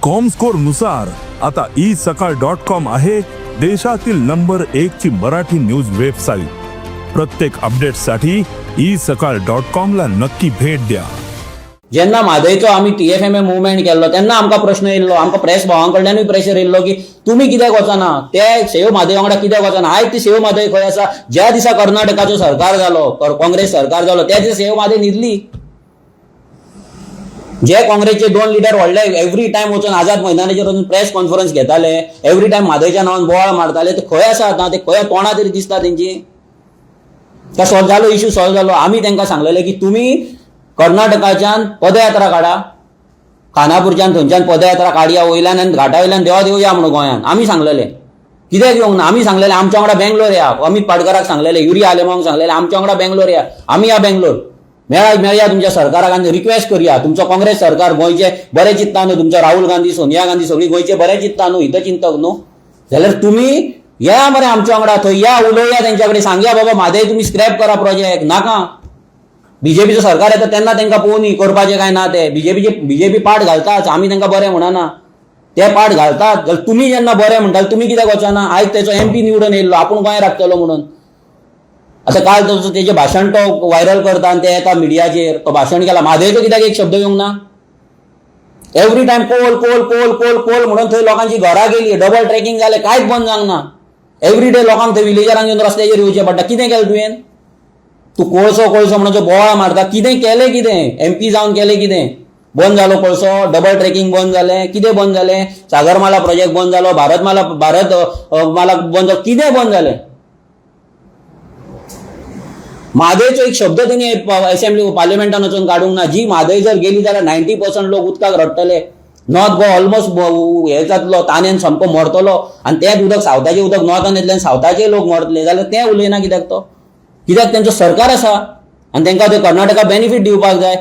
Comscore नुसार आता E सकाळ डॉट कॉम आहे देशातील नंबर एक ची मराठी न्यूज वेबसाईट. प्रत्येक अपडेटसाठी ई सकाळ डॉट कॉम ला नक्की भेट द्या. जेन्ना म्हादयचो आमी टीएफएमए मुवमेंट केल्लो तेन्ना आमकां प्रश्न येयल्लो, आमकां प्रेस भावां कडल्यानूय प्रेशर येयल्लो की तुमी कित्याक वचना, ते सेव म्हादय वांगडा कित्याक वचना. आयज ती सेव म्हादय खंय आसा? ज्या दिसा कर्नाटकाचो सरकार जालो, काँग्रेस सरकार जालो, त्या दिसा सेव म्हादय न्हिदली. जे काँग्रेसचे दोन लिडर व्हडले एवरी टायम वचून आझाद मैदानाचेर वचून प्रेस कॉन्फरन्स घेताले, एवरी टायम म्हादयच्या नांवान बोवाळ मारताले, ते खंय आसा आतां? ते खंय तोंडा तरी दिसता तेंची? का सॉल्व जालो इश्यू? सॉल्व जालो. आमी तांकां सांगलेले की तुमी कर्नाटकाच्यान पदयात्रा काडा, खानापूरच्यान थंयच्यान पदयात्रा काडया, वयल्यान आनी घाटा वयल्यान देवा देवया म्हणून गोंयान. आमी सांगलेले, कित्याक येवंक ना? आमी सांगलेले आमच्या वांगडा बेंगलोर या. अमित पाटकराक सांगलेले, युरी आलेमांक सांगलेले, आमच्या वांगडा बेंगलोर या, आमी या बेंगलोर मेळया तुमच्या सरकाराक आनी रिक्वेस्ट करूया. तुमचो काँग्रेस सरकार गोंयचे बरें चिंतता न्हू, तुमचो राहुल गांधी, सोनिया गांधी सगळी गोंयचे बरें चिंतता न्हू, हितचिंतक न्हू, जाल्यार तुमी या मरे आमच्या वांगडा थंय या, उलोवया तेंच्या कडेन, सांगया बाबा म्हादय तुमी स्क्रॅप करा प्रोजेक्ट नाका. बीजेपीचो सरकार येता तेन्ना तांकां पळोवनी करपाचें काय ना ते. बीजेपीचे बीजेपी पाट घालताच, आमी तांकां बरें म्हणना, ते पाट घालतात. जाल्यार तुमी जेन्ना बरें म्हणटाले, तुमी कित्याक वचना? आयज तेचो एमपी निवडून येयल्लो, आपूण गोंय राखतलो म्हणून. आतां काल तो तेजें भाशण तो व्हायरल करता आनी ते येता मिडियाचेर, तो भाशण केला म्हादयचो कित्याक एक शब्द येवंक ना? Every time coal coal coal coal coal म्हणून थंय लोकांची घरां गेली, डबल ट्रॅकिंग जालें, कांयच बंद जावंक ना. एवरी डे लोकांक थंय विलेजरांक येवन रस्त्याचेर येवचें पडटा. कितें केलें तुवें? तूं कोळसो कोळसो म्हणून जो बोवाळ मारता, कितें केलें? कितें एमपी जावन केलें? कितें बंद जालो कोळसो? डबल ट्रॅकिंग बंद जालें? कितें बंद जालें? सागरमाला प्रोजेक्ट बंद जालो? भारतमाला, भारत माला बंद जालो? कितें बंद जालें? म्हादयचो एक शब्द तेणी असेंब्ली पार्लिमेंटान वचून काडूंक ना. जी म्हादय जर गेली जाल्यार 90% लोक उदकाक रडटले. नॉर्थ गोवा ऑलमोस्ट हे जातलो, तानेन सामको मरतलो आनी तेंच उदक सावथाचें उदक नॉर्थान येतलें आनी सावथाचे लोक मरतले. जाल्यार तें उलयना कित्याक तो? कित्याक तेंचो सरकार आसा आनी तांकां ते कर्नाटका बेनिफीट दिवपाक जाय.